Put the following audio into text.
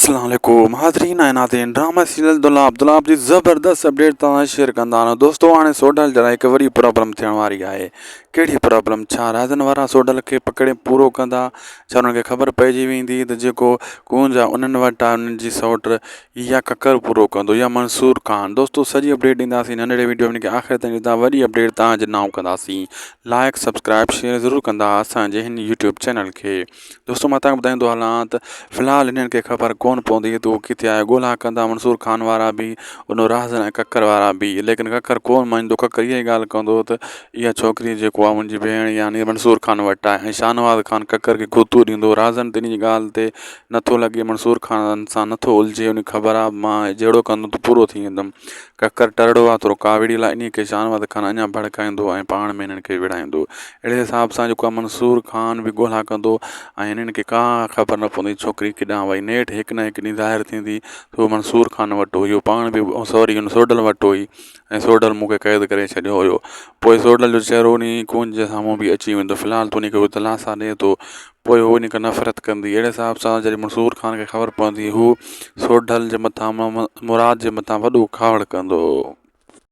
اسلام عليڪم حاضرين ۽ ناظرين ڊراما سيريل دولاب دولاب جي زبردست اپڊيٽ توهان شيئر ڪندا آهيون دوستو هاڻي سوڍل جي لاء هڪ وڏي پرابلم ٿيڻ واري آهي ڪهڙي پرابلم ڇا رازن وارا سوڍل کي پڪڙي پورو ڪندا ڇا انهن کي خبر پئجي ويندي ته جيڪو ڪونج آهي انهن وٽ آهي انهن جي سئوٽ يا ڪڪر پورو ڪندو يا منصور خان دوستو سڄي اپڊيٽ ڏينداسين ننڍڙي ويڊيو ۾ آخر تائين ڏسندا وڏي اپڊيٽ توهان جي نانء ڪنداسين لائڪ سبسڪرائب شيئر ضرور ڪندا اسان جي هن يوٽيوب چينل کي دوستو مان توهان کي ٻڌائيندو هلان ته في الحال هنن کي خبر ڪونه پوندي ته هو ڪٿي آهي ڳولا ڪندا منصور خان وارا به ان رازن ۽ ڪڪر وارا به ليڪن ڪڪر ڪونه مڃندو ڪڪر اها ئي ڳالهه ڪندو ته اها ڇوڪري جيڪو آهي منهنجي ڀيڻ يعني منصور خان وٽ آهي ۽ شاهنواز خان ڪڪر کي گهتو ڏيندو رازن ته ان جي ڳالهه تي نٿو لڳي منصور خان سان نٿو الجهي ان کي خبر آهي مان جهڙو ڪندم ته پورو ٿي ويندم ڪڪر ٽرڙو آ ٿورو ڪاوڙيل آ انهي کي شاهنواز خان اڃا ڀڙڪائيندو ۽ پاڻ ۾ انهن کي وڙهائيندو. اهڙي حساب سان جيڪو آ منصور خان به ڳولا ڪندو ۽ انهن کي ڪا خبر نه پوندي ڇوڪري ڪيڏانهن وئي نيٺ هڪ نه هڪ ڏينهن ظاهر ٿيندي ته هو منصور خان وٽ هئي هو پاڻ به سوري هن سوڍل وٽ هئي ۽ سوڍل مون کي قيد ڪري ڇڏيو هيو پوء سوڍل جو چهرو انهي ڪونج جي سامهون به اچي ويندو في الحال ته انهي کي هو دلاسا ڏئي ٿو پوء هو ان کان نفرت ڪندي. اهڙي حساب سان جڏهن منصور خان کي خبر پوندي هو سوڍل جي مٿان مراد جي مٿان وڏو ڪاوڙ ڪندو.